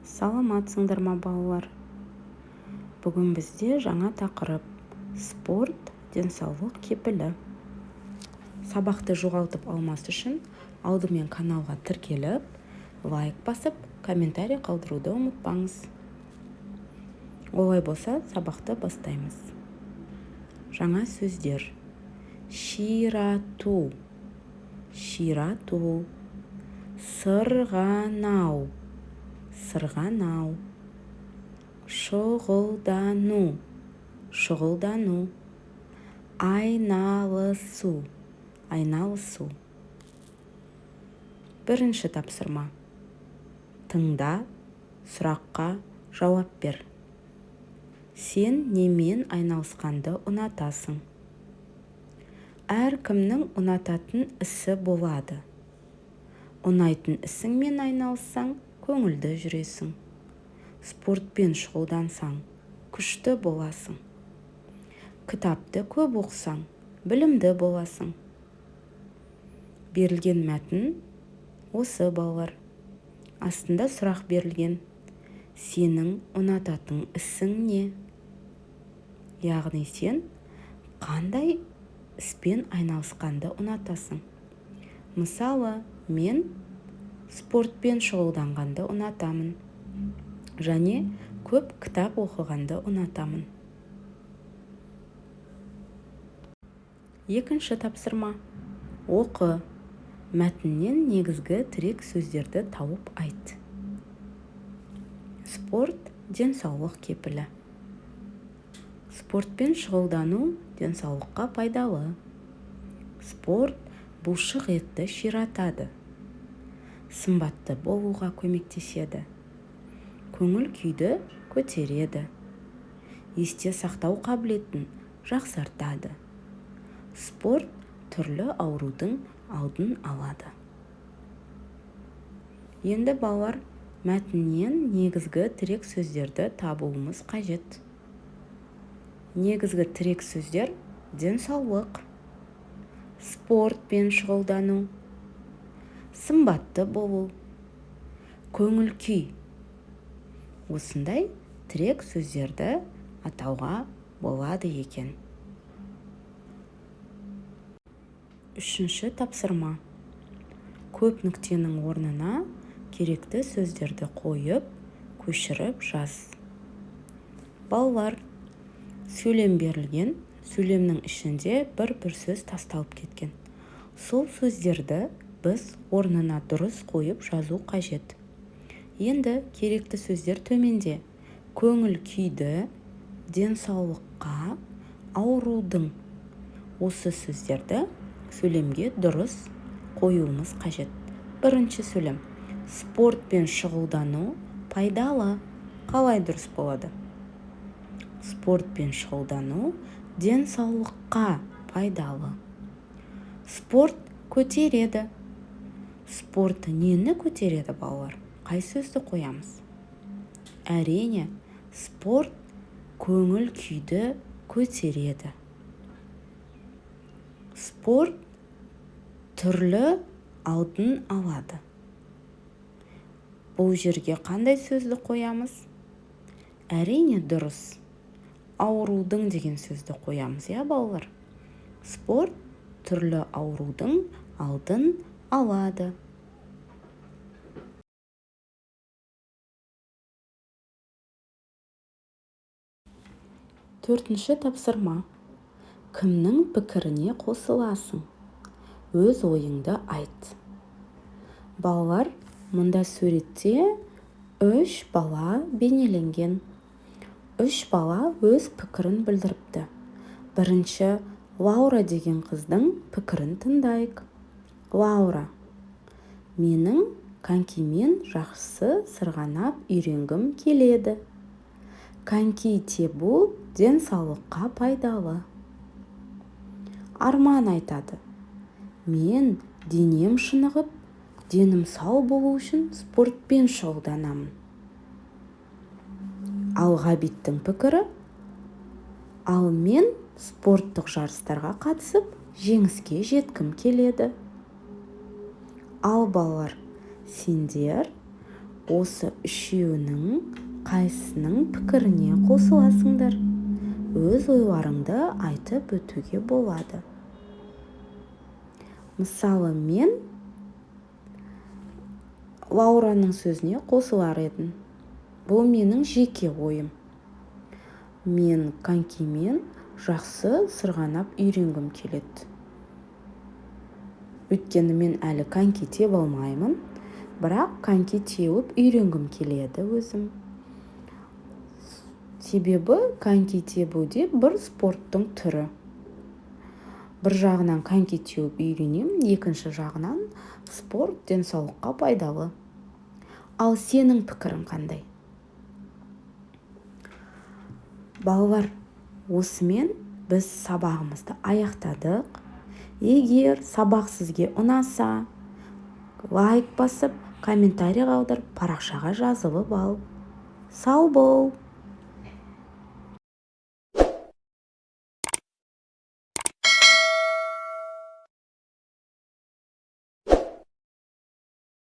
Саламатсыңдар ма, балалар? Бүгін бізде жаңа тақырып: спорт – денсаулық кепілі. Сабақты жоғалтып алмас үшін алдымен каналға тіркеліп, лайк басып, комментарий қалдыруды ұмытпаңыз. Олай болса, сабақты бастаймыз. Жаңа сөздер: ширату, ширату, сырғанау, сырғанау, шұғылдану, шұғылдану, айналысу, айналысу. Бірінші тапсырма. Тыңда, сұраққа жауап бер. Сен немен айналысқанды ұнатасың? Әркімнің ұнататын ісі болады. Ұнайтын ісіңмен айналыссаң, көңілді жүресің. Спортпен шұғылдансаң, күшті боласың. Кітапты көп оқысаң, білімді боласың. Берілген мәтін осы, балалар. Астында сұрақ берілген: сенің ұнататын ісің не? Яғни сен қандай іспен айналысқанды ұнатасың? Мысалы, мен спортпен шұғылданғанды ұнатамын және көп кітап оқығанды ұнатамын. Екінші тапсырма. Оқы. Мәтіннен негізгі тірек сөздерді тауып айт. Спорт – денсаулық кепілі. Спортпен шұғылдану денсаулыққа пайдалы. Спорт бұлшық етті ширатады, сымбатты болуға көмектеседі, көңіл күйді көтереді, есте сақтау қабілетін жақсартады. Спорт түрлі аурудың алдын алады. Енді, балалар, мәтіннен негізгі тірек сөздерді табуымыз қажет. Негізгі тірек сөздер: денсаулық, спортпен шұғылдану, сымбатты болу, көңіл күй. Осындай тірек сөздерді атауға болады екен. Үшінші тапсырма. Көп нүктенің орнына керекті сөздерді қойып, көшіріп жаз. Балалар, сөйлем берілген. Сөйлемнің ішінде бір-бір сөз тасталып кеткен. Сол сөздерді біз орнына дұрыс қойып жазу қажет. Енді керекті сөздер төменде: көңіл күйді, денсаулыққа, аурудың. Осы сөздерді сөйлемге дұрыс қоюымыз қажет. Бірінші сөйлем: спортпен шұғылдану пайдалы. Қалай дұрыс болады? Спортпен шұғылдану денсаулыққа пайдалы. Спорт көтереді. Спорт нені көтереді, балалар? Қай сөзді қоямыз? Әрине, спорт көңіл күйді көтереді. Спорт түрлі алдын алады. Бұл жерге қандай сөзді қоямыз? Әрине, дұрыс, аурудың деген сөзді қоямыз, иә, балалар? Спорт түрлі аурудың алдын алады. Төртінші тапсырма. Кімнің пікіріне қосыласың? Өз ойыңды айт. Балалар, мұнда суретте үш бала бейнеленген. Үш бала өз пікірін білдіріпті. Бірінші Лаура деген қыздың пікірін тыңдайық. Лаура: «Менің конькимен жақсы сырғанап үйренгім келеді. Коньки тебу денсаулыққа пайдалы». Арман айтады: «Мен денем шынығып, денім сау болу үшін спортпен шұғылданамын». Ал Ғабиттің пікірі: «Ал мен спорттық жарыстарға қатысып, жеңіске жеткім келеді». Ал, балалар, сендер Осы үшеуінің қайсысының пікіріне қосыласыңдар? Өз ойларыңды айтып өтуге болады. Мысалы, мен Лаураның сөзіне қосылар едім. Бұл менің жеке ойым. Мен конькимен жақсы сырғанап үйренгім келеді. Өйткені мен әлі коньки тебе алмаймын, бірақ коньки теуіп үйренгім келеді өзім. Себебі коньки тебу де бір спорттың түрі. Бір жағынан коньки теуіп үйренемін, екінші жағынан спорт денсаулыққа пайдалы. Ал сенің пікірің қандай? Балалар, осымен біз сабағымызды аяқтадық. Егер сабақ сізге ұнаса, лайк басып, комментарий қалдырып, парақшаға жазылып ал. Сау бол!